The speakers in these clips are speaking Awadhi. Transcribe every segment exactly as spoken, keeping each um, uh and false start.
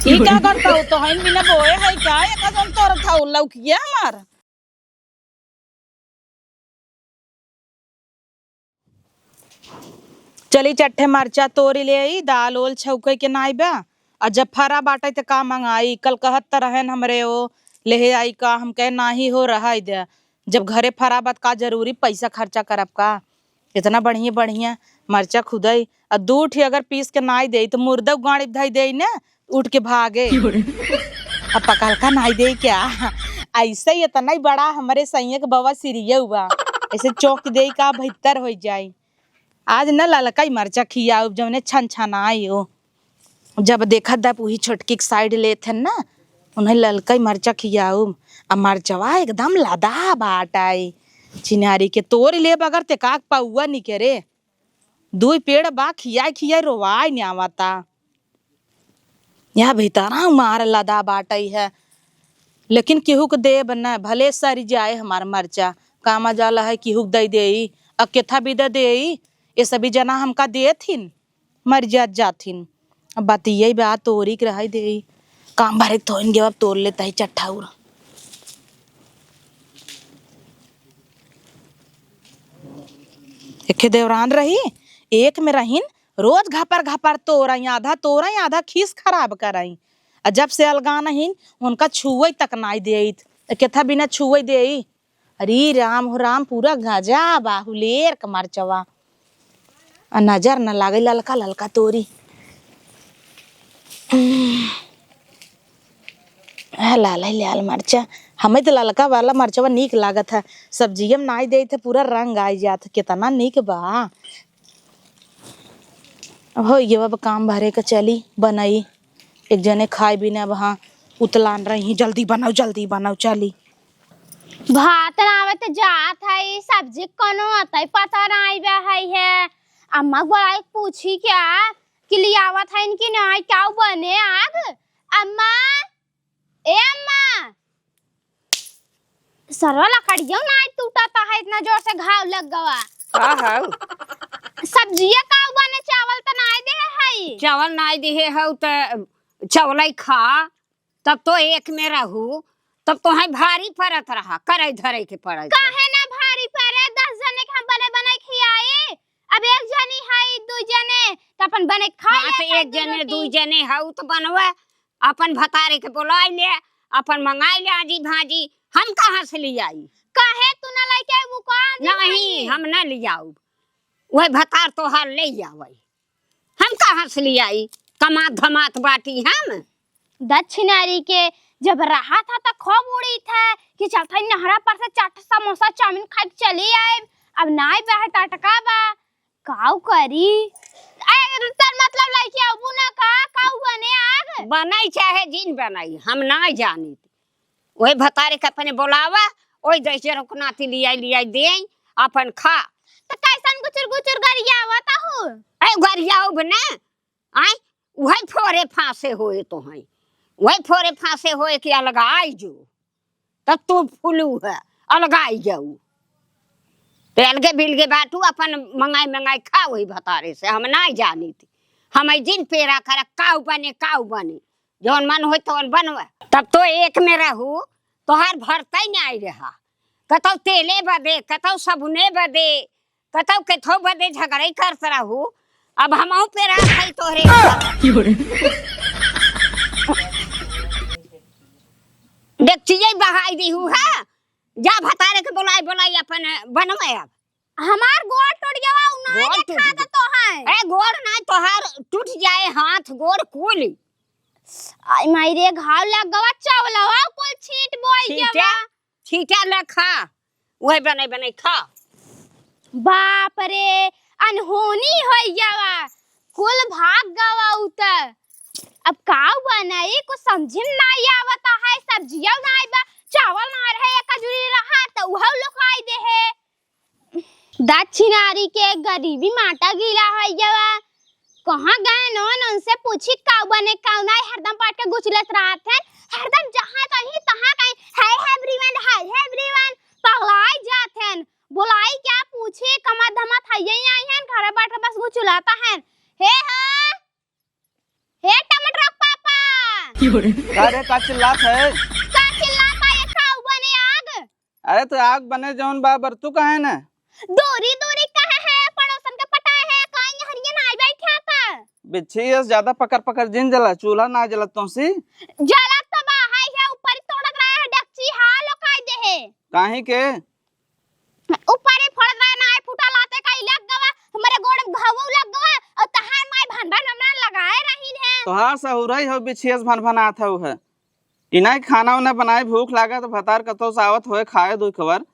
ई का करत हऊ? तोहइन बिना बोए है का? एका जौन तोरत हऊ लौकिया हमार। चली चट्ठे मरचा तोरी ले आई, दाल ओल छौके के नाई बा। आ जब फरा बाटै त का मंगाई? कल कहत त रहेन हमरे ओ लेहे आई का, हम कहे नाही हो, रहै दे। जब घरे फरा बा त का जरूरी पैसा खर्चा करब का? इतना बढ़िया बढ़िया मरचा खुदै, आ दू ठी अगर पीस के नाई देई त मुर्दा गाड़ी धई देई ने, उठ के भागे। अब पकलका नाई देई क्या? ऐसे ही इतना ही बड़ा हमरे सैया के बवा सिरिया हुआ, ऐसे चौंक देई का भीतर हो जाई। आज न ललका ही मरचा खियाउब, जौने छन छनाई हो। जब देखत दा उही छोटकी के साइड लेत हन ना, उन्हें ललका ही मरचा खियाउब। आ मरचवा एकदम लदा बाटाई। छिनारी के तोर ले बगर ते काक पौआ निकरे। दुई पेड़ बा, खियाई खियाई रोवाई न्यावता। यह भीतरा मार लदा बाटई है, लेकिन केहू के देब न, भले सरि जाए हमार मरचा, कामा जाला है केहू के दई देई, आ केथा बिदा देई, ये सभी जना हमका देथिन, मरि जात जाथिन। अब बतिये बा तोरी के रहई देई, काम भरे के थोइन गे, अब तोर लेता ही चट्ठाउर। एखे देवरान रही, एक में रहीन, रोज घपर घपर तोरई, आधा तोरई, आधा खीस खराब करई। आ जब से अलगा नहिन, उनका छुअई तक नाई देइत। केथा बिना छुअई देई? अरे राम हो राम, पूरा गजा बाहुलेर क मरचवा। आ नजर न लागे ललका ललका तोरी। आ लाल है लाल मरचा, हमें तो ललका वाला मरचवा नीक लागत है, सब्जिया में नाई देइत है, पूरा रंग आई जात है, कितना नीक बा। अब हो गया, अब काम भरे के चली बनाई, एक जने खाए बिना अब हाँ उतलान रही, जल्दी बनाओ, जल्दी बनाओ, चली। भात बनावे त जात है, सब्जी कोनो अतई पता नाई बा है, है। अम्मा बोलाई पूछी क्या कि लियावत है इनकी नाई, क्या बने आग? अम्मा, ए अम्मा, सरवा लकड़ियों नाई टूटत है, इतना जोर से घाव लग गवा। का हऊ? सब्जिया का बने, चावल त नाई देहे हई। चावल नाई देहे हऊ त चावलई खा, तब तो एक में रहू, तब तोहई भारी परत रहा, करई धरई के पड़त। काहे ना भारी पड़े, दस जने के हम बने बनाई खियाई, अब एक जनी हई, दुई जने, त अपन बने खा हाँ, ले, तो एक जने, दुई जने हऊ त बनवा, अपन भतारे के बोलाई ले, अपन मंगाई ले आजी भाजी, हम कहाँ से ले आई? काहे तू ना लेके आऊ का आजी भाजी? नहीं, हम ना ले आऊ, वह भतार तोहार ले आवई, हम कहाँ से ले आई? कमात धमात बाटी हम। दक्षिणारी के जब रहा था त खूब उड़ी था कि चलता ही नहरा पर से चाट समोसा चाउमीन खाए के चली आए, अब नाई बा है टटका बा। काऊ करी? ए, तर मतलब लइके अबू ना का, काऊ बने आग? बनाई चाहे जिन बनाई, हम ना जानी। वही भतारे के अपने बोलावा, वही जैसे रुकनाती लियाई, लियाई देई, अपन खा। त कैसन गुचुर गुचुर गरियावत हऊ? ए, गरियाउब ना, आय, वही फोरे फांसे होए तो हैं, वही फोरे फांसे होए कि अलगाई जो। त तू फुलू है, अलगाई जाऊ। ते अलगे बिलगे बाटू, अपन मंगाई मंगाई खा वही भतारे से, हम नाई जानी थी। हम जिन पेरा कर काऊ बने, काऊ बने, जौन मन होई तौन बनवा। तब तो एक में रहू, तोहार भरतई नाई रहा। कतौ तेले बदे, कतौ सबुने बदे, कतौ केथौ बदे झगड़ई करत रहू। अब हमहू पेरा खाई तोहरे। डेकचिये बहाई दीहू है। जा भतारे के बोलाई, बोलाई अपन बनवे अब। हमार गोड़ टूट गवा, उ नाई गोड़ टूट देखा गवा। तो है। ए, गोड़ नाई तोहार टूट जाए, हाथ गोड़ कुल। आई माई रे, घाव लग गवा, चावलवा कुल छींट बोई छींटे, गवा। छींटे ले खा, वही बने बने खा। बाप रे, अनहोनी होई गवा, कुल भाग गवा उ त। अब काऊ बनाई, कुछ समझे में नाई आवता है, सब्जिया नाई बा, चावल ना रहे, एक जुरी रहा त उहौ लोकाई दे है। दक्षिणारी के गरीबी माटा गीला होई गवा। कहाँ गए नोन, उनसे पूछी काऊ बने काऊ नाई, हरदम पाट के गुचलत रहत हैं। हरदम जहाँ कहीं तहाँ कहीं, "Hi everyone, hi everyone," पगलाई जात हैं। बोलाई क्या पूछी, कमत धमत हइये आई हैं, घरे बैठ के बस गुचलाता हैं। हे हो, हे टमाटर के पापा, अरे का चिल्लात है? का चिल्लात है? ये का बने आग? अरे तो आग बने जौन बा, बरतू काहे न? दूरी दूरी कहे है, पड़ोसन के पटाए है, काई हरिये ना बैठा था। बिच्छी, ये ज्यादा पकड़ पकड़ जिन जला, चूल्हा ना जलत तोसी। जलत तो बा, हाय है, ऊपर ही तोड़त रहे है, डेकची हा लोकाई दे है। काहे के? ऊपर ही फोड़त रहे, ना फूटा लाते का लग गवा, हमारे गोड़ में घाव लग गवा, और तहार माई भन भन हमरा लगाए रही है। तोहार सहुरई हो बिछियस भन भनात हो है। इनाई खाना उना बनाए, भूख लागत, भतार कतो से आवत होए, खाए दुई कवर।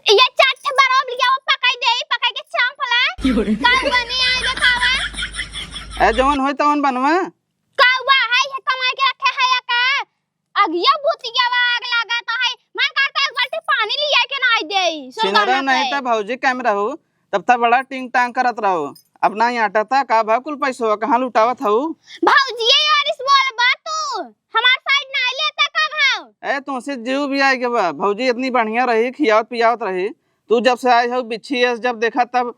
ये चट बरोब लिया, वो पकाई दे, पकाई के चांप ला। का बने आए बतावा? ए, जवन होई तवन बनवा। का हुआ है, ये कमाई के रखे है या का? अगिया बुतिया बा, आग लागत है। मन करता है एक बाल्टी पानी लिया के ना आई दे। सिनरा नहीं तो भौजी कैम रहू, तब तक बड़ा टिंग टांग करत रहो। अपना ही आटा था, का भा कुल पैसवा कहाँ लुटावत हऊ? भौजिए यारिस बोल बा तू, हमार साइड ना लेता का भाव? ए, तुमसे जीव भी आए के बा। भौजी इतनी बढ़िया रही, खियावत पियावत रही। तू जब से आए हो बिच्छी एस, जब देखा तब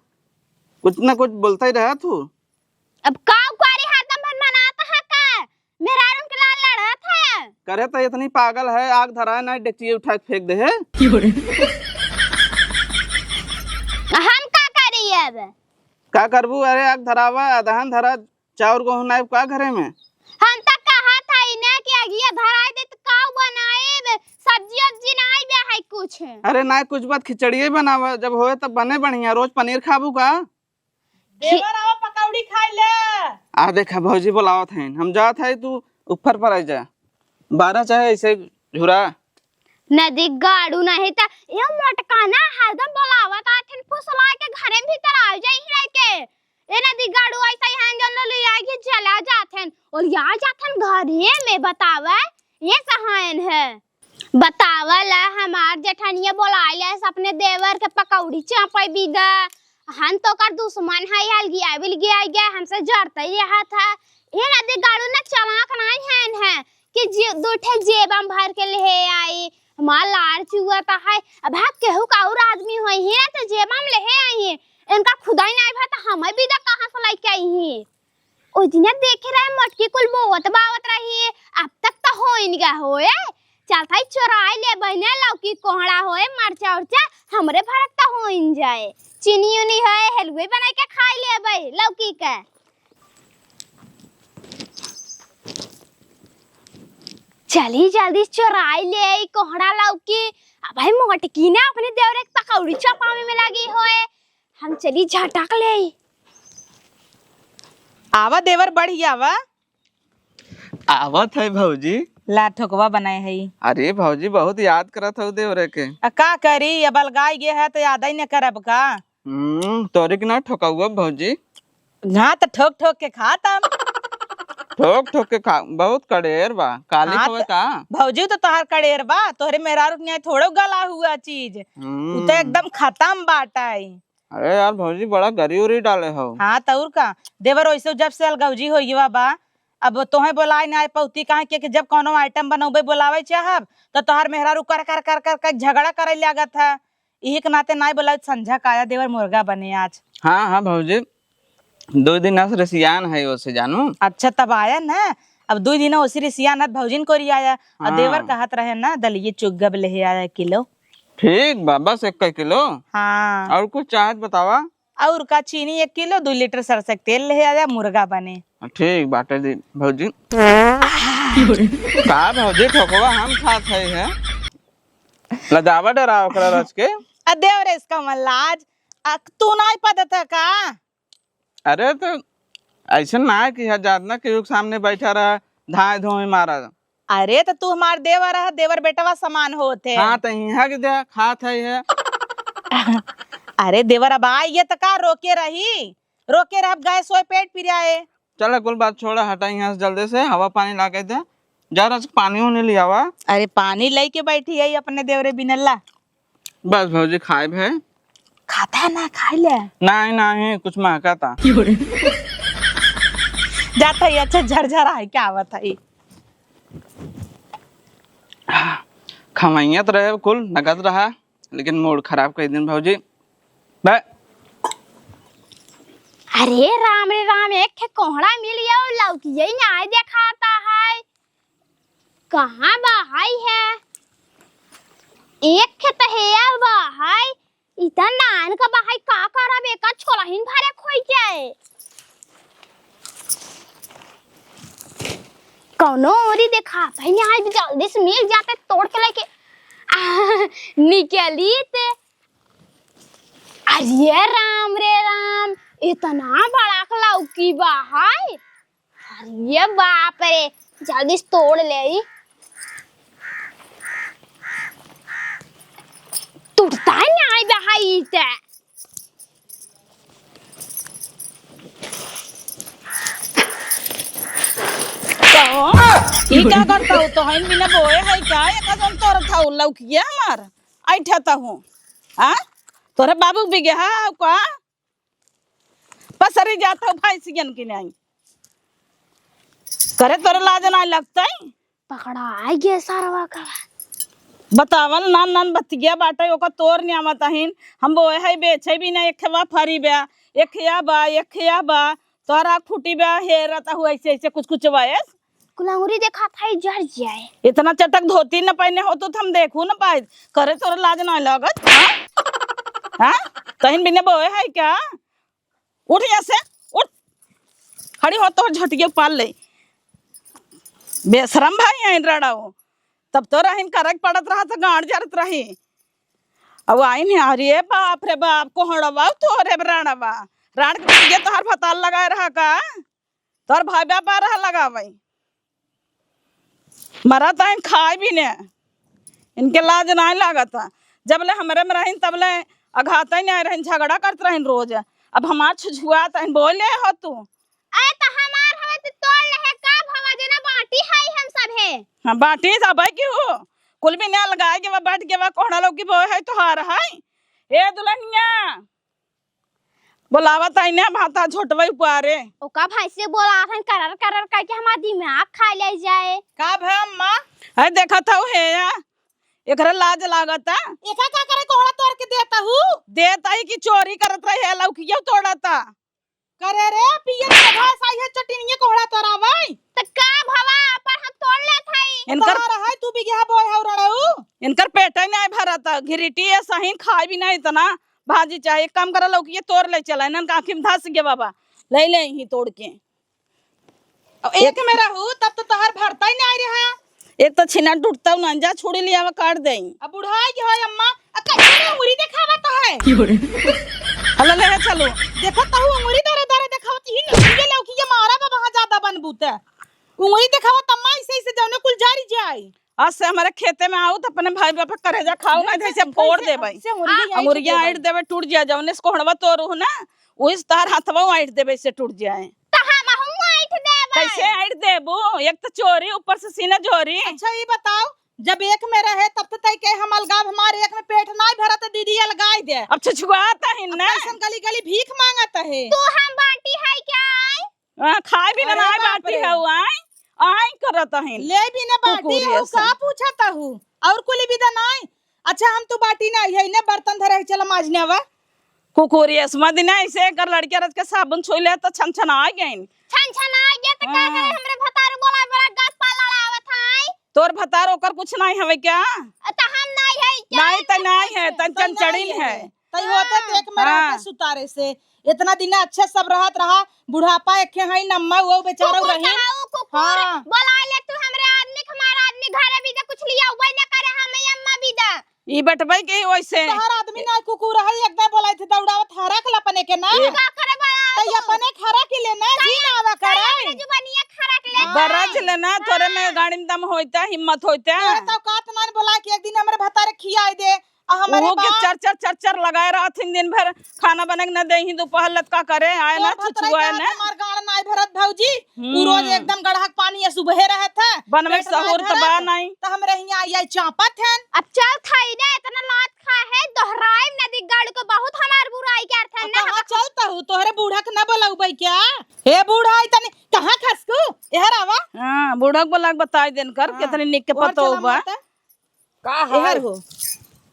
कुछ न कुछ बोलता ही रहा तू। अब का करी, हरदम भनभनात है का? मेहरारून के लाल लड़त है। करे तो इतनी पागल है, आग धराए ना डेकची उठा के फेंक दे है। हम का करी अब? का करबू? अरे आग धरावा, अदहन धरा, चाउर गेहूं नाइब का घरे में? हम त कहा था इन्हें कि अगिया धराए दे त का बनाएब, सब्जी उब्जी नाई बे है कुछ। अरे नाई कुछ बात खिचड़िए बनावा, जब होए तब बने बढ़िया। रोज पनीर खाबू का? देवर आवा पकौड़ी खाई ले। आ देखा भौजी बोलावत हैं, हम जात है, तू ऊपर पर आ जा। बारह चाहे ऐसे झुरा। नदी गाड़ू नहीं त ये मोटकाना हरदम बोलावत आथिन, फुसला के घरे भीतर आ जाई रह के। ए नदी गाड़ू ऐसा ही हैं जन ले आके चला जात हैं और यहाँ जात हैं घरे में बतावे ये सहायन है। बतावल हमार जेठनिया बोलाइले अपने देवर के पकौड़ी चापे बिदा। हम तो ओकर दुश्मन है, अलगिया बिलगिया गया, हमसे जरते ही रहा था। ये नदी गाड़ू ना चलाक नहीं है, है कि जे, दो ठे जेबम भर के ले आई, हमार लार चुआ तो है। अब हाँ केहू का और आदमी होई है तो जेबम ले आई है, इनका खुदाई नहीं भा तो हमें बिदा कहाँ से लेके आई है? ओ दिना देखे रहे मोटकी कुल बोवत बावत रही, अब तक त होइन गा होए। चल थाई चोराई लेबे ने लौकी कोहड़ा होए, मरचा उरचा, हमरे भरत त होइन जाए। चीनी उनी होए, हलुए बनाई के खाई लेबे लौकी के। चली जल्दी चोराई ले आई कोहड़ा लौकी। अब भाई मोटकी ने अपने देवरे के पकौड़ी चपावे में लगी होए। हम चली झटक ले। आवा देवर, बढ़ी आवा। आवत है भौजी। ला ठोकवा बनाए है। अरे भौजी, बहुत याद करत हऊ देवरे के। आ का करी, अब अलगाई गे है तो याद ही न करब का? हम्म, तोरे के ना ठोकौआ भौजी। हाँ, तो ठोक ठोक के खा तब। ठोक ठोक के खा, बहुत कड़ेर बा। काली हाँ, होए त का? भौजी तो तोहार कड़ेर बा, तोहरे मेहरारू के यहाँ थोड़ो गला हुआ चीज। हम्म। उ तो एकदम खत्म बाटा है। अरे यार भौजी, बड़ा गरी उरी डाले हो। हाँ, त और का? देवर वैसे जब से अलगौजी हो गया बा, अब तोहे बोलाए ना आए पौती, काहे के कि जब कौनो आइटम बनौबे बोलावे चाहब, त तोहार मेहरारू कर, कर, कर, कर, कर झगड़ा करे लागत है। इही के नाते नाई बोलाए, संझा काया देवर मुर्गा बने आज। हाँ, हाँ भौजी, दो दिन से रिसियान है ओसे जानू। अच्छा, तब आया ना, अब दो दिन ओसे रिसियान है, भौजिन को रियाया, और हाँ। देवर कहत रहे ना, दलिये चुग्गब ले आया किलो। ठीक बा, बस एक किलो। हाँ। और कुछ चाहत बतावा? और का, चीनी एक किलो, दो लीटर सरसों के तेल ले आया, मुर्गा बने। ठीक बाटे दी भौजी। का भौजी, ठोकवा हम खात है, है? लजावा डरा ओकरा रच के। आ देवरे इसका मन लाज, आ तू नाई पदत है का? अरे तो ऐसे ना है कि है जातना केहू के सामने बैठा रहा, धाए धोए मारा। अरे, त तू हमार देवर ह, देवर बेटवा समान होत है। हाँ, त इहाँ के दे, खात है ये। अरे देवर, अब आई ये त का रोके रही? रोके रहब, गैस होए, पेट पिराए। चल, कुल बात छोड़ा, हटा यहाँ से जल्दी से, हवा पानी लागे दे। जा रहा से पानी उनी ले आवा। अरे, पानी लेके बैठी है अपने देवरे बिनल्ला। बस भौजी, खाए भे। खाता है ना, खाए ले। नहीं, नहीं, कुछ महका था। जाता ही अच्छा झरझर है, क्या आवत है? खवैयत रहे कुल, नगद रहा, लेकिन मूड खराब कर दिन भौजी। बे। अरे राम रे राम, एक ठे कोहड़ा मिल गया, लौकी यही नहीं देखाता है। कहाँ बा हाई है? एक खेत हेया बा हाई, इतना नान का बा हाई, का करब, एका छोलहिन भरे खोई जाए। कौनो ओरी देखा, पहले आज जल्दी से मिल जाते, तोड़ के लेके आ, निकली ते। अरे राम रे राम, इतना बड़ा लौकी बा हाय। अरे बाप रे, जल्दी से तोड़ ले। टूटता है ना, आई बहाई ते। कहो, ई का करता हो? तो हइन बिना बोए है का? एक जन तोर था लौकिया हमार। ऐठा ता हूँ। हाँ? तोरे बाबू बिगहा का? पसरी जात हो भैंसियन की नहीं। करे तोरे लाज ना लगतई? पकड़ा आई गे सारवा का। बतावल नान नान बतिया बाटे, ओका तोर नियामत अहिन। हम बोए है, बेचे भी ना, एक खेवा फरी बा, एक खेया बा, एक खेया बा। तोहरा फूटी बा, हेरत हो ऐसे, ऐसे कुछ, कुछ बा, एस। कुल अंगुरी देखा था, जर जाए। इतना चटक धोती न पहने हो तो हम देखू न पाए। करे तोरा लाज ना लागत, हाँ? हाँ? तहिन बिने बोए है का? उठ यहाँ से, उठ। खड़ी हो, तोर झटिया पाल ले। बेशरम भाई आइन राड़ाओ। तब तो रहिन करक पड़त रहा तो गांड जरत रही। अब आइन है, अरे बाप रे बाप, कोहड़वा तोरे राड़वा। राड़ के पीछे तोहर भतार लगाए रहा का? तोहर भाई बाप आ रहा लगावे। मरा तो इन खाए भी ने। इनके लाज नाहीं लागत। जब ले हमरे में रहिन, तब ले अघाते नाहीं रहिन, झगड़ा करत रहिन रोज। अब हमार छुछुआ तहिन बोले हो तू। अरे त हमार हवे त तोड़ ले है का भवा, जना बाटी है हम सब है। हाँ, बाटी सब है कि हो? कुल भी ने अलगाए के बा, बैठ के बा, कोहड़ा लौकी बोए है तोहार है। ए दुल्हनिया, बोलावत आई ने भाता झोटवई पुआरे। ओका भाई से बोला हन करर करर करके हमार दिमाग खा ले जाए। का भे अम्मा? अरे देखत हऊ हे या, एकरा लाज लागता। एका का करे कोहड़ा तोड़ के देता हूँ? देता ही कि चोरी करत रहे है, लौकियो तोड़ता। करे रे, पियर के घास आई है, चटिनिये कोहड़ा तोरावई। त का भवा, पर हम तोड़ लेत हई। इनकर तोहार है, तू बिगहा बोए हौ रड़ऊ। इनकर पेटे नाहीं भरत, घिरिटी है सही, खाई भी नाहीं इतना। भाजी चाहे, एक काम करा, लौकी ये तोड़ ले चला, इनन का आँखी में धस गया बाबा, ले ले ही तोड़ के। अब एक में रहू, तब तो तोहार भरता ही नाहीं रहा। एक तो छीना टूटता हूँ ना, जा छुड़ी लिया, काट दे। अब बुढ़ाई के होय अम्मा, आ कैसे रे उंगली देखावत है? हला ले चलो। देखो तहु उंगली दरे दरे देखावत ही नहीं, ये लौकी ये मारा बा, वहाँ ज्यादा बनबू ते। उंगली देखावत अम्मा, ऐसे ऐसे जौने कुल जारी जाए। आज से हमारे खेते में आओ तो अपने भाई बाप के करेजा खाओ ना, जैसे फोड़ देबे। से उंगली आ, ऐंठ अंगुरिया देबे। ऐंठ देबे, टूट जाए, जौने से कोहड़वा तोरू हो ना, वही से तोहार हथवा ऐंठ देबे, से टूट जाए। त हमहू ऐंठ देबै। कैसे ऐंठ देबू? एक तो चोरी, ऊपर से सीना जोरी। अच्छा, ई बताओ, जब एक में रहे, तब तो तय के हम अलगाव, हमारे एक में पेट नाहीं भरत, दीदी अलगाई दे। अब छुछुआत है अब ना। कैसन गली गली भीख मांगत है। तू हम बाटी है क्या? हाँ, खाए भी ना अरे नाहीं बाप बाटी रे। है, आय, आय करत है। ले भी ना बाटी कुकुर हो, ऐसन। का पूछत हूँ? और कुली विदा नाहीं? अच्छा, हम तो बाटी नाहीं है, ने बर्तन धरे है, चला माजने आवा। कुकुर, ये समझ ना, ऐसे कर लड़किया रच के साबुन छुई ले तो छन छन आ गइन। छन छन आ गया तो का हाँ। करे, हमरे भतारू बोला बड़ा गप्पा लड़ावत है। तोर भतार ओकर कुछ नाहीं हवे क्या? अ, त हम नाहीं है क्या? नाहीं त नाहीं है, तन तन चढ़िन है। तई होते हाँ। देख में रहते हाँ। सुतारे से। इतना दिन अच्छे सब रहत रहा, बुढ़ापा एके है, नम्मा वो बेचारा कुकुर रही। कहा, वो कुकुर हाँ। बोला ले तू हमरे आदमी के, हमारा आदमी घरे भी दे, कुछ लिया हुआ ना करे, हम अम्मा भी दे। ई बटबै के वैसे। तोहर आदमी ना कुकुर है, एकदम बोलाइत है, दौड़ावत हरक ल अपने के ना। ए। का करे बा? त ई अपने खरक ले ना, जी ना आवा करे। अपने जुबानिया खरक ले। हाँ। बरज ले ना, तोरे में हाँ। गाड़ी में दम होइता, हिम्मत होइता। तोरे तो कात मान बोला कि एक दिन हमरे भतारे खियाई दे, आ हमरे ओहो के बा- चर चर चर चर लगाए रहथिन दिन भर, खाना बने के न देही, दोपहर लत का करे, आए ना, तोर भतारे छुछुआए के ना। हमार गाड़ नाई भरत भौजी, उ रोज हम्म। एकदम गड़हक पानी या सुबहे रहत है। बनवे पेट सहूर नाई त बा भरत, नाई। त हमरे हियाँ आई आई चापत हन। अब चल थाई ना, इतना लात खा है, दोहराइब ना दी गाड़ को, बहुत हमार बुराई करत है अब ना। कहाँ चलता हूँ, तोहरे बूढ़ा के ना बोलउबै क्या? हे बूढ़ा, आई तनी कहाँ खसकू? एहर आवा। हाँ, बूढ़ा के बोला के बताई देन कर, हाँ, कितनी निक के ओहर पतोह चला बा। माता। का है? एहर हो।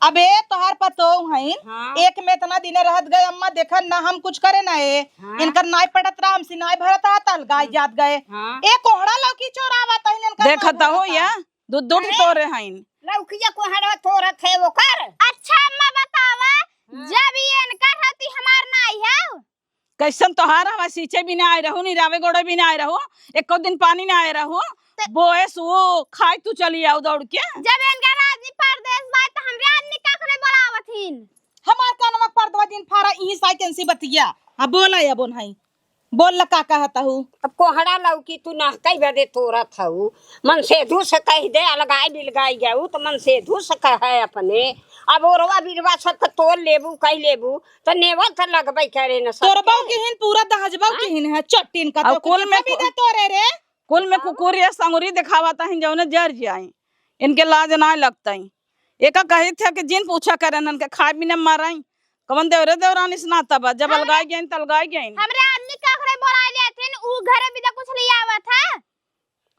अबे तोहार पतोह हईन, हाँ। एक में इतना दिन रहत गए, अम्मा देखन ना हम कुछ करे ना ए। हाँ। इनकर नाई पड़त रहा, हमसे नाई भरत रहा, त अलगाई जात गए। हाँ। ए कोहड़ा लौकी चोरावत हईन, इनकर देखत नाई हो भरत या? रहा। दू दू ठे अरे, तोरे हईन। लौकिया कोहड़वा तोरत है ओकर। अच्छा अम्मा बतावा, हाँ। जब ये इनकर रहती हमार नाई है। कैसन तोहार हवा, सींचे भी ना आए रहू, निरावे गोड़े भी ना आए रहू, एको दिन पानी ना आए रहू, त- बोए सु खाए तू चली आऊ दौड़ के। जब इनका राजी परदेस बा त हमरे आदमी का करे बोलावत हिन? हमार कानवा परदवा दिन फारा इही साइकिल से बतिया। हाँ, बोला या बोन हई। बोल ल का कहत हऊ? अब कोहड़ा लौकी तू नहकई बदे तोरत हऊ। मन सेधू से कहि दे, अलगाई बिलगाई गऊ, त मन सेधू से कहे अपने। अब ओरवा बिरवा सब के तोर लेबू, कहि लेबू, त नेवल त लगबई करे न सब तोरबऊ के। किहिन पूरा दहजबऊ हाँ? किहिन है, चट्टीन का अब तो कुल में कितना कु-, बिना तोरे रे? कुल में हाँ? कुकुर या संगुरी देखावत हईन, जौने जर जाई। इनके लाज ना लगतई। एका कही थे कि जिन पूछा करे, इनके खाए बिना मरई। कवन देवरे देवरानी से नाता बा? जब हमरे अलगाई गइन, त अलगाई गइन। हमरे आदमी का घरे बोलाए लेथिन, ऊ घरे बिदा कुछ लियावत है।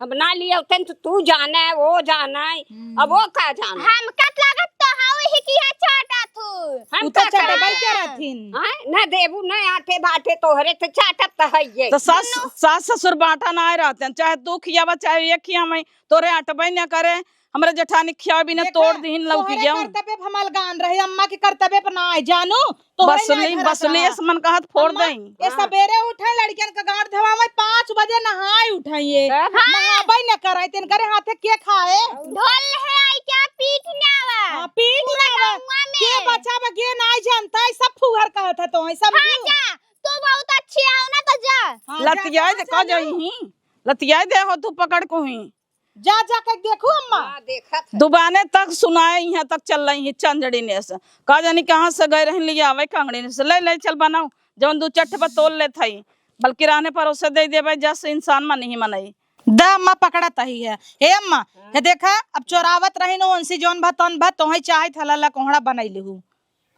अब ना लियावतन त तू जाने, वो जाने, हम्म। अब वो का जाने? हमका त लागत तो हऊ ही कि है चाटा तू। हम ऊ तो का चाटा करी? बाई के रहथिन। हाँ? ना देबू, ना आटे बाटे तोहरे, त चाटत त हइये। त सास, दुन्नो। सास ससुर बांटा ना आए रहते, चाहे तू खियावा, चाहे ये खियावे, तोरे अटबे न करे, हमरे जेठानी खियावे बिना देखा, तोड़ दिहिन लौकी तोहरे गेहूं। कर्तव्य पे हम अलगान रहे, अम्मा के कर्तव्य पे ना आए, जानू, तोहरे बसली, नाई भरत बसली रहा। ऐसे मन कहत फोड़ अम्मा, देई। ये हाँ। सबेरे उठे, लड़कियन का गांठ धवावे, पाँच बजे नहाए उठे ये। तब? नहाबे न करे, तेन करे हाथे के खाए? ढोल है आई क्या पीट ना आवा? हाँ, पीट पूरा ना आवा। गौवा में। के बच्चा बा, के नाई जानता है, सब फुहर कहत है तो है, सब हाँ क्यों? जा, तू बहुत अच्छी आओ ना तो जा। हाँ, जा, लतियाए जा, दे, जा, का जा। जाई ही? लतियाए दे हो तू पकड़ को ही। जा, जा के देखू अम्मा। हाँ, देखत है। दुबाने तक सुनाए, इहाँ तक चल रही है चंजड़ी ने से। का जानी कहाँ से गए रहन लिया आवे कांगड़ी ने से। ले, ले चल बनाओ, जौन दू चट्ठ पर तोल लेत हई, बल्कि रहने परोसे दे देबे, जस इंसान मन ही मनई। द अम्मा पकड़त ही है। हे अम्मा, हाँ। हे देखा, अब चोरावत रही न उनसे जौन भा तौन भा, तोहे चाहे थला ला कोहड़ा बनाई लिहू।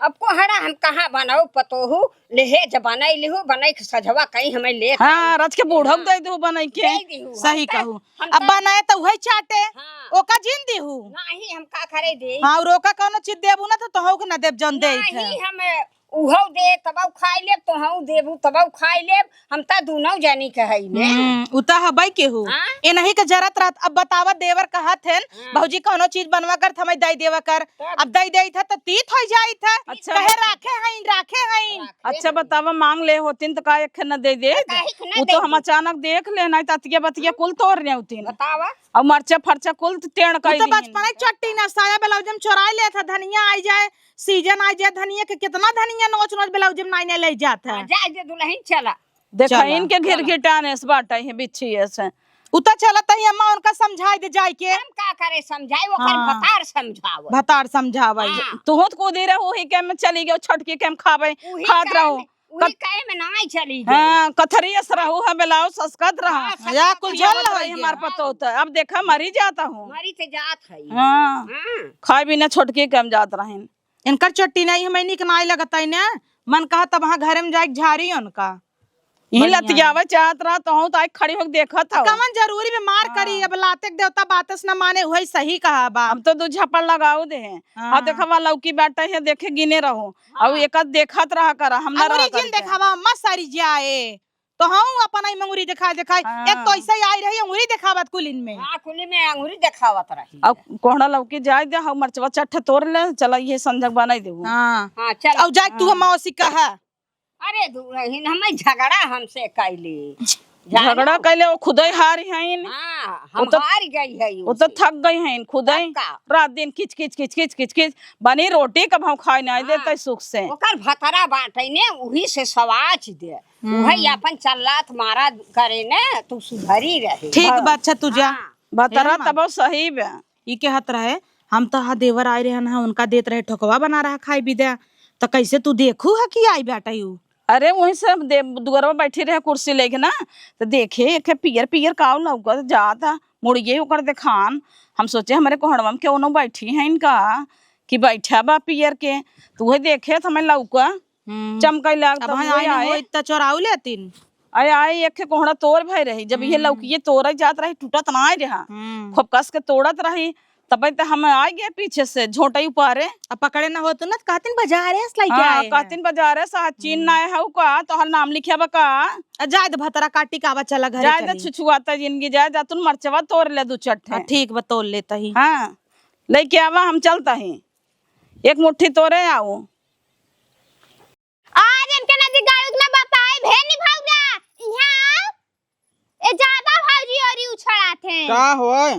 अब कोहड़ा हम कहाँ बनाऊ पतोहू, लेहे जब बनाई लिहू, बनाई के सजवा कहीं हमें ले हाँ, कहीं। रच के बूढ़ऊ हाँ। दे दू बनाई के। दे दिहू। सही हम त, कहू। हम अब त बनाए त उहे चाटे, हाँ। ओका जिन दिहू। नाही, हम का करे दे। हाँ, और ओका कौनो चीज देबू ना त तोहू के ना देब जौन दे नाही, हम उहौ दे, तबौ खाई लेब, तोहौ देबू, तबौ खाई लेब, हम त दुनौ जनी के हई ने। हम्म, उ त हबै केहू। हाँ? एनही के जरत रहत, अब बतावा, देवर कहत हेन, हाँ। भौजी कौनो चीज बनवा कर, त हमें दई देवा कर। तब? अब दई देइत है, त तीत होइ जाइत है। अच्छा। कहे राखे हईन, राखे हईन। राखे अच्छा, हईन। बतावा, मांग ले होतिन, त का एक न दे दे? त काहे के न उ तो दे हम दे? अचानक देख ले, नहीं त अतिया बतिया कुल तोर ने होतिन। बतावा। अब मरचा फरचा कुल त टेढ़ उ कई तो दिहिन। बचपने चट्टी ना, साया ब्लाउज में चोराई लेत है, धनिया आई जाए, सीजन आ जाए, धनिया के कितना धनिया नोच नोच ब्लाउज में नाई ने ले जात है। हाँ, जाए दे दुल्हन, चला। देखा, चला, इनके चला। घिरघिटाने से बाटा है, बिच्छी है से। उ त चलत ही अम्मा, उनका समझाई दे जाई के। हम का करे समझाई, ओकर हाँ। भतार समझावे। भतार समझावे। हाँ। तू होत कूदी रहू ही के में चली गयो, छोटकी के में खावे, उही खात काम रहू। में, उही कत-, काम में नाई चली गई। हाँ, कथरिया से रहू है, ब्लाउज ससकत रहा। हाँ, या ससकत कुल रहा। झल रही हमार पतोह त। अब देखा, मरी जाता हूँ। मरी त जात है। हाँ। हाँ। खाए बिना छोटकी के हम जात रहिन। इनकर चट्टी नहीं हमें निक नाई लगत है ने। मन कहा तब वहाँ घरे में जाए के झारी उनका। यही बढ़िया। लतियावे चाहत रहा तो हूँ तो आइ खड़ी होके देखत हूँ। कवन जरूरी में मार हाँ। करी, अब लाते के देवता बातस न माने, वही सही कहा बा। हम तो दू झपड़ लगाऊ दे हैं। हाँ। अब देखा वा लौकी बाटे है, देखे गिने रहो। हाँ। अब एक देखत रहा करा, हम ना अंगुरी रहा जिन करी के। देखावा, मत सारी जाए। तो हम अपना ही मंगुरी दिखाए, दिखाए। हाँ। एक तो ऐसे ही आई रही, अंगुरी दिखावत कुलिन में। हाँ, कुली में अंगुरी दिखावत रही। अब कोहड़ा लौकी जाए दे, हम मरचवा चट्ठ तोड़ ले, चला ये संजग बनाई देबू। हाँ। हाँ, चल। अब जाए तू हाँ। मौसी कहा। अरे दुलहिन, हमें झगड़ा हमसे कैली। जानो? झगड़ा कैले, वो खुदे हारी हईन। हाँ, वो हम तो, हार गई है वो तो उससे। थक गई हईन खुदे। पक्का। रात दिन किच, किच, किच, किच, किच, किच। बनी रोटी कब हम खाए नहीं हाँ। देते सुख से। ओकर भतरा बाटे ने, उही से सवाच दे। हम्म। उहे अपन चल्लात मारा करे ने, तू सुधरी रहे। ठीक हाँ। बा, अच्छा, तू जा। हाँ। भतरा हे माँ। तब सही बा। ई कहत रहे, हम तो हा देवर आए रहन हा, उनका देत रहे ठोकवा बना रहा खाए बिदा, तो कैसे तू देखू है कि आई बाटे उ? अरे वहीं से दे-, दुअरवा बैठी रहे कुर्सी लेके ना, तो देखे एक पियर पियर काव लौकत जात, मुड़िए ओकर देखान। हम सोचे हमरे कोहड़वा में केवनो बैठी है इनका, कि बैठा बा पियर के, तो वही देखे तो हमें लौका हम्म। चमकई लाग अब तब हाँ, वही आइन आए। होइत त चोराऊ लेतिन। आए, आए, एक कोहड़ा तोर भई रही। जब ये हम्म। लौकिये तोरे जात रही, टूटत ना आए रहा। हम्म। खूब कस के तोड़त रही, तबे त हम आइ गए पीछे से, झोंटई उपारे। अब पकड़े ना होत ना, त कहतिन बजारे से लइके हाँ, आए हैं। कहतिन बजारे से, चीन हम्म। ना आए हउ का, तोहर नाम लिखे बा का? आ, जाए दे भतरा काटी कावा, चला घरे जाए दे चली। छुछुआता जिंदगी जाए, जा तुन मरचवा तोड़ ले दू चट्ठे। हाँ, ठीक बा, तोड़ लेता ही। हाँ, लइके आवा, हम चलता ही। एक मुट्ठी तोरे आऊ। आज इनके नदी गाड़ू के ना बताई, भेनी भौजा, इहाँ ए ज्यादा भौजी औरी उछड़ात हैं। का होय?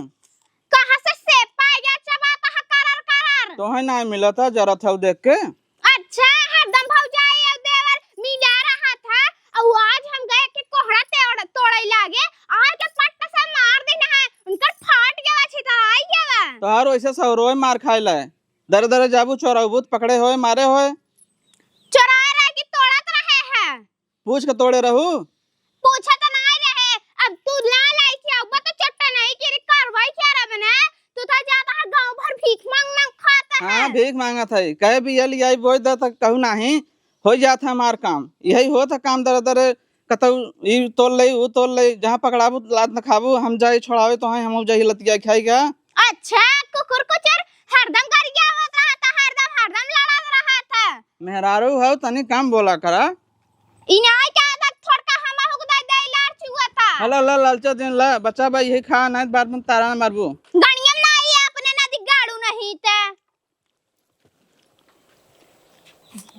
कहाँ से सेब पाए गया, चबाता है करर करर। तोहे ना मिलत है, जरत है देख के। अच्छा, हरदम भौजाई और देवर मिला रहा था, और आज हम गए के कोहड़ा तोड़, तोड़े लागे, आके पट्ट से मार देना है, उनकर फाट गया, छितराई गया। तोहार वैसे सौरोय मार खाए लाए, दरे दरे जाबू, चोरबू त पकड़े होए, मारे होए। चोराए रहे कि तोड़त रहे हैं? पूछ के तोड़े रहू। पूछा तो नहीं रहे, अब तू ला लाई के अब तो चट्टा नहीं के रे, कार्रवाई क्या रहे बने? तू तो जाता है गांव भर भीख मांग मांग खाता है। हाँ, भीख मांगत है, कहे बिया लियाई बोई दे त कहू नाही, हो जात है हमार काम। यही होत है काम दरे दरे, कतौ ई तोड़ ले, ऊ तोड़ ले, जहाँ पकड़ाबू लात न खाबू, हम जाई छोड़ावे तो हैं, हम जाई लतिया खाई का। अच्छा, कुकुर कुचर हरदम गरियावत रहता, हरदम, हरदम लड़त रहता। मेहरारू हौ, तनी कम बोला करा। इनाई के आदत थोड़का हमहू के दे दे, लार चुआ था। हला ला लालचा दिन ला, बच्चा बा यही खा, नहीं त बाद में तारा न मारबू।